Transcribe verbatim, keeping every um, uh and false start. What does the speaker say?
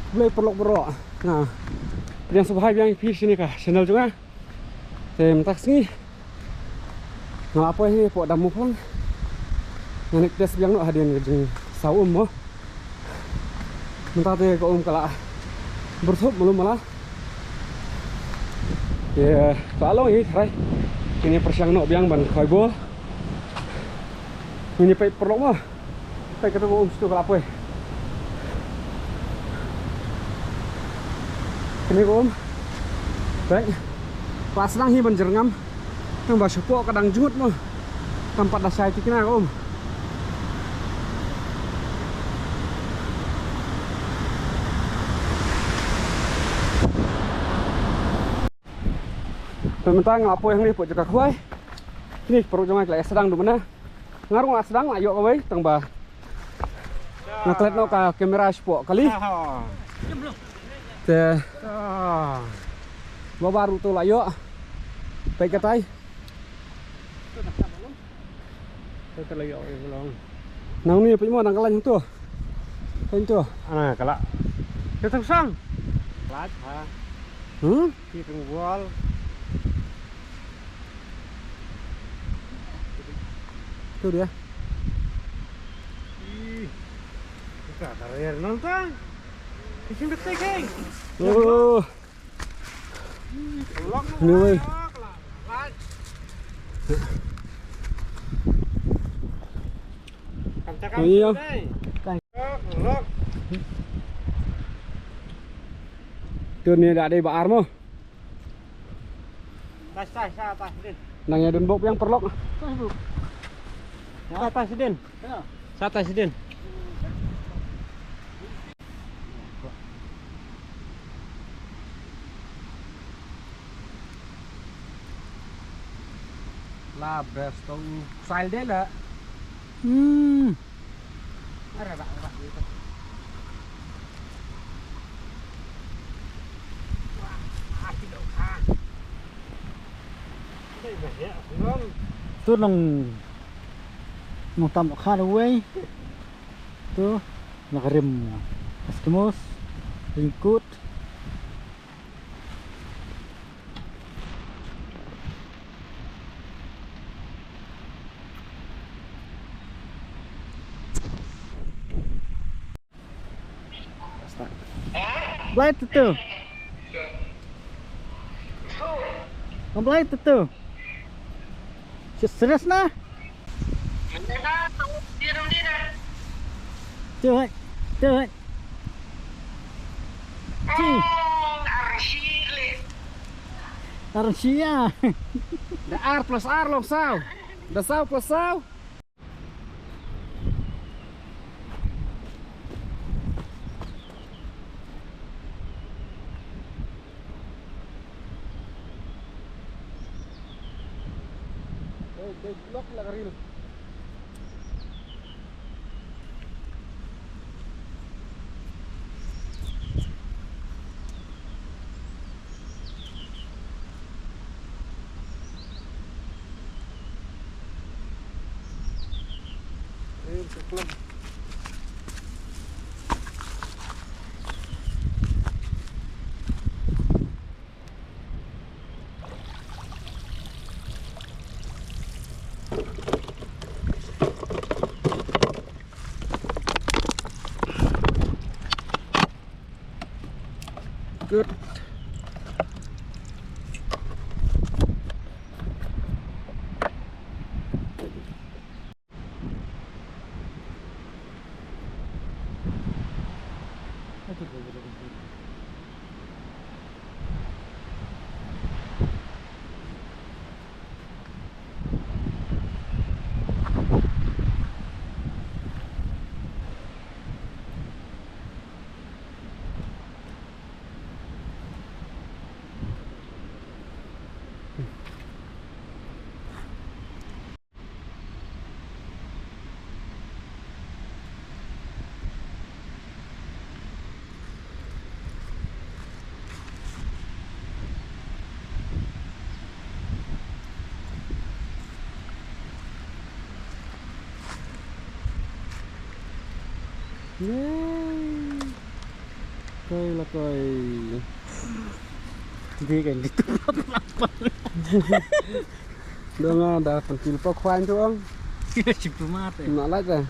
Khublei paralok baroh. Nga pdiang sngewbha biang ïa phi sha kane ka channel jong nga. Te mynta ka sngi nga la poi hangne hapoh Dam Mawphlang. Nga nick test biang noh hadien ka jingsaw um mo. Mynta te ka um ka la byrthup malu mala. Te ka la long hi tharai. Ngin ïa pyrshang noh biang ban khoi bor. Ngin ïa peit paralok mo. Peit kato ka um, sha kato ka la poi. Kane ka um, peit, ka la sdang hi ban jyrngam. Tang ba shapoh ka dang jngut mo. Tang pat da shai tikna ka um. Te mynta nga la poi hangne hapoh jaka khwai. Kine ki paralok jong nga ki la ïa sdang duh mynne. Nga ruh nga la sdang, la ïoh kawei tang ba nga klet noh ka kamera shapoh kali. Te ba ba ruh to la ïoh. Peit katai. Nangne peit mo, nang ka lain hangto. Peit to. Ana ka la. Te tang sang. Lait ha. Hmm? Ki tang wal. Tu dia. Ih. Ka ka rer nang tang. Ki sing dekat keng. Oh. Ni wei. Ni ïa. Tu ni da dei ba ar mo. Tas, tas, tas, tas, din. Nang ïa dun bok biang paralok. Tas, bok. Sa tas, din. Ya. Sa tas, din. La best to u sail de la. Hmm. Ara, ara, ara. Tu long, long tam kha wei. Tu la ka rim Eskimos, ringkut. Blai tu tu. Blai tu tu. Serius na? Tu hai, tu hai. Ci. Arsia. Da ar plus ar long saw. Da saw plus saw. Good. Yay. Koi la koi. Di kan di tu. Dong ada pentil pok kwan tu ang. Sip tu mate. Nak lah dah.